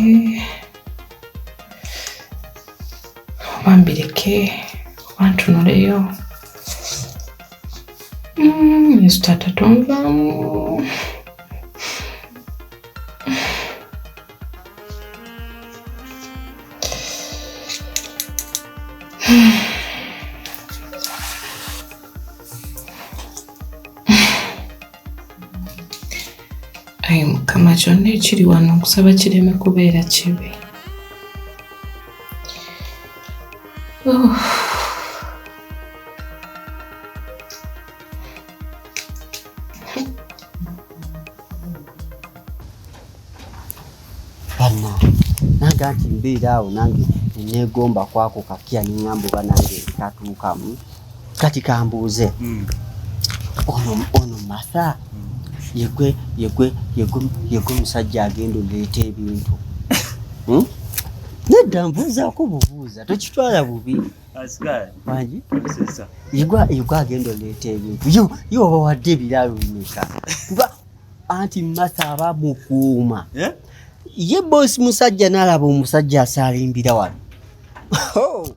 Mbireke oba mbireke oba ntunuleyo. Yesu taata tonvaamu. Ayi Mukama, kyonna ekiri wano nkusaba kireme kubeera kibi. Oh. Banna nange anti mbeera awo nange neneegomba kwako kakya neŋŋamba oba nange katuukamu kati kambuuze ono ono Martha yegwe yegwe yegwe yegwe musajja agenda oleeta ebintu Hmm? Nedda mbuuzaako bubuuza tokitwala bubi. Wangi yegwe yegwe agenda oleeta ebintu yo yo oba wadde ebiralo bimeka kuba anti Martha aba mukuuma Eh? Ye bosi musajja n'alaba omusajja asaalimbira wano. Oh!